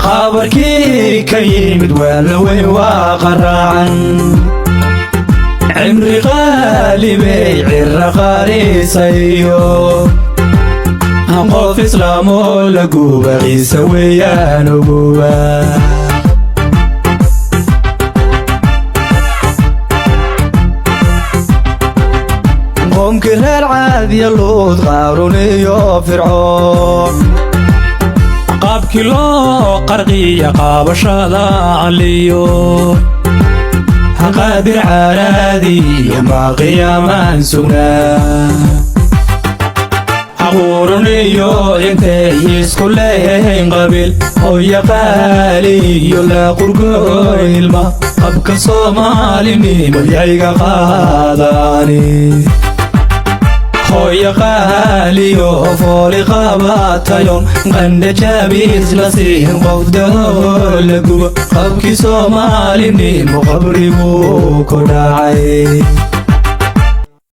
Khabarkii ka yimid waa la weyn, waa qaraacan. Cimri qaalibay cira qaarisayo, qof islaamoo la guba ciise weeyaan ogoba. Qoomkii reer Caadiya, Luud, Qaaruun iyo Fircoon, qaabkii loo qarqiya qaabashada Caliyo. Qaadir caaraadi iyo maa qiyaamaan sugnaa. Qurun iyo intay isku leeyahayn qabiil, hooyo qaali iyo la qurgooy ilma, qabka Soomaalinimo yayga qaadaani. Hooyo qaaliyo fooli qabatayon qandha jaabiis la siin, qof dahoo la gubo, qabkii Soomaalinimo qabriguu ku dhacay.